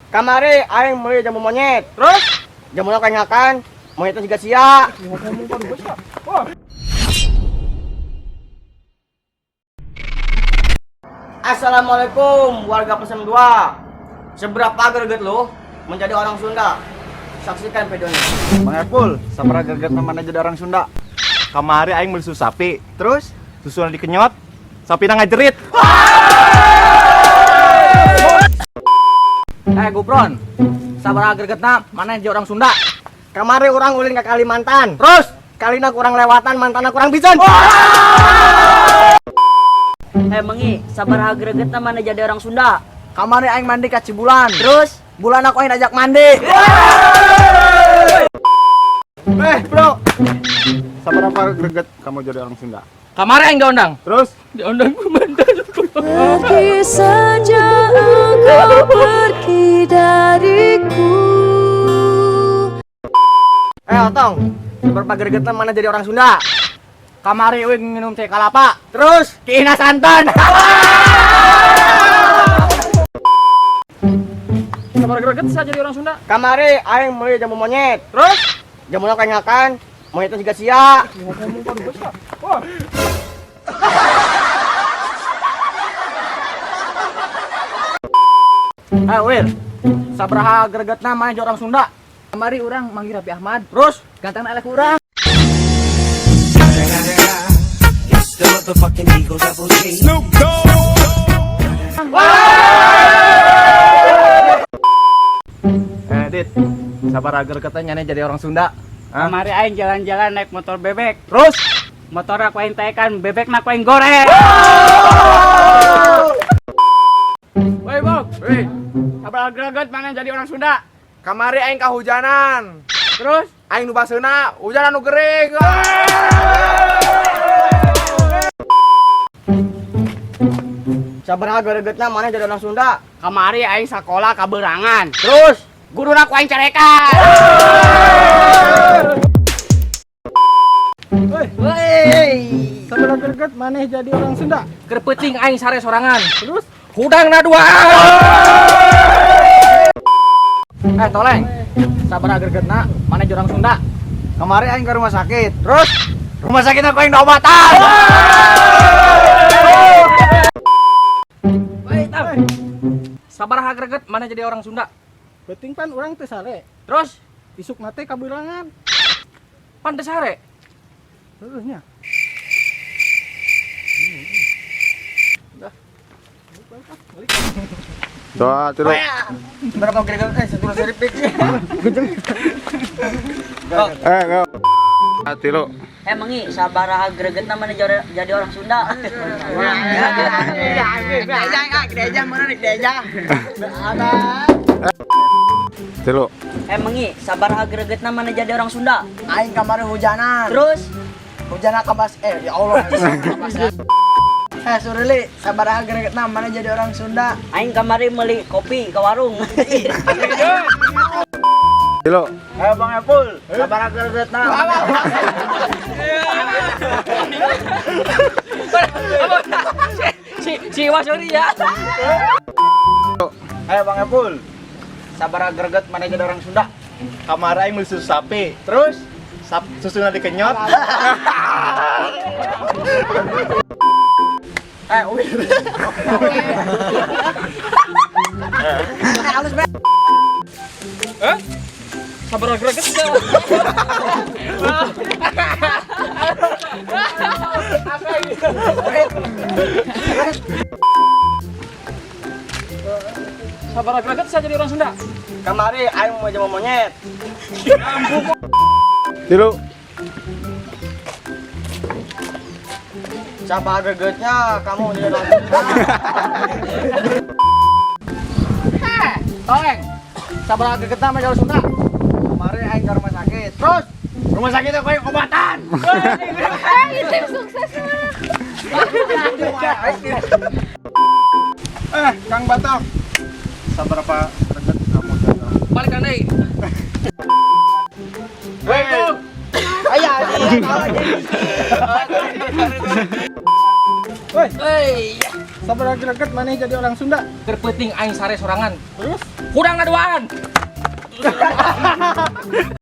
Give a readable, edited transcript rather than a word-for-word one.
Kamari aing meuli jamu monyet. Terus jamuna kanyakan, monyetnya juga sia. Assalamualaikum warga Pesem 2. Seberapa greget lu menjadi orang Sunda? Saksikan videonya. Bang Epul, sabaraha greget mana jadi orang Sunda? Kamari aing meuli susu sapi. Terus? Susuna dikenyot, sapina ngajerit. Gupron, sabaraha gregetna mana jadi orang Sunda? Kamari orang ulin ke Kalimantan. Terus kalina kurang lewatan, mantana kurang pisan. Mengi, sabaraha gregetna mana jadi orang Sunda? Kamari aing mandi ka Cibulan. Terus bulan aku aing ajak mandi. Bro, Sabaraha greget kamu jadi orang Sunda? Kamari aing diundang. Terus? Diundang ku mantan. Pergi saja engkau pergi dariku. Otong, seberapa gregetna mana jadi orang Sunda? Kamari euy minum teh kalapa. Terus Kiina santan. Sabaraha greget saya jadi orang Sunda? Kamari aing meuli jamu monyet. Terus jamuna kanyakan, monyetnya juga sia. Wir, sabaraha gregetna mana jadi orang Sunda? Kamari urang manggil Raffi Ahmad. Terus ganteng elek urang. Dit, sabaraha gregetna nyane jadi orang Sunda? Hah? Kamari aing jalan-jalan naik motor bebek. Terus? Motor aku aing taekan, bebek aku aing goreng. Woi, Bok. Woi. Sabaraha greget mana jadi orang Sunda? Kamari aing kahujanan. Terus Aing nu baseuna, hujan anu gering. Sabaraha gregetna mana jadi orang Sunda? Kamari aing sakola kaberangan. Terus guru aku aing carekan. Sabaraha greget maneh jadi orang Sunda? Keur peuting aing sare sorangan. Terus hudangna dua. Toleng. Sabaraha gregetna mana jadi orang Sunda? Kamari aing ke rumah sakit. Terus rumah sakit aku aing diobatan. Woi, Tam. Sabaraha greget mana jadi orang Sunda? Penting pan urang teu sare. Terus Isuk nate kaberangan. pan teu sare. Heueuh nya. Doa tilu. Berapa greget satu seripik. Go. Tilu. Mengi, sabaraha gregetna mana jadi orang Sunda? Tilu. Mengi, sabaraha gregetna mana jadi orang Sunda? Aing kamari hujanan. Terus hujan kabas ya Allah. Surili, sabaraha gregetna mana jadi orang Sunda? Aing kamari meuli kopi ke warung. Tilu. Ayo Bang Epul, sabaraha gregetna. Si Wasuri ya. Ayo Bang Epul. Sabaraha greget mana jadi orang Sunda? Kamari aing meuli susu sapi. Terus susuna dikenyot. Wir. Halus, Be. Sabaraha greget Sabaraha greget saya jadi orang Sunda? Kamari aing mau jamu monyet. Tilu. Sabaraha gregetnya kamu jadi orang Sunda? Toleng. Sabaraha gregetna mana jadi orang Sunda? Kamari aing ke rumah sakit. Terus rumah sakit aku aing obatan. Tim sukses. Kang Batok. Sabaraha greget kamu jadi orang Sunda? Balik deui. Woi, Woi, sabaraha greget maneh jadi orang Sunda? Keur peuting aing sare sorangan. Terus? Kurang ngaduaan.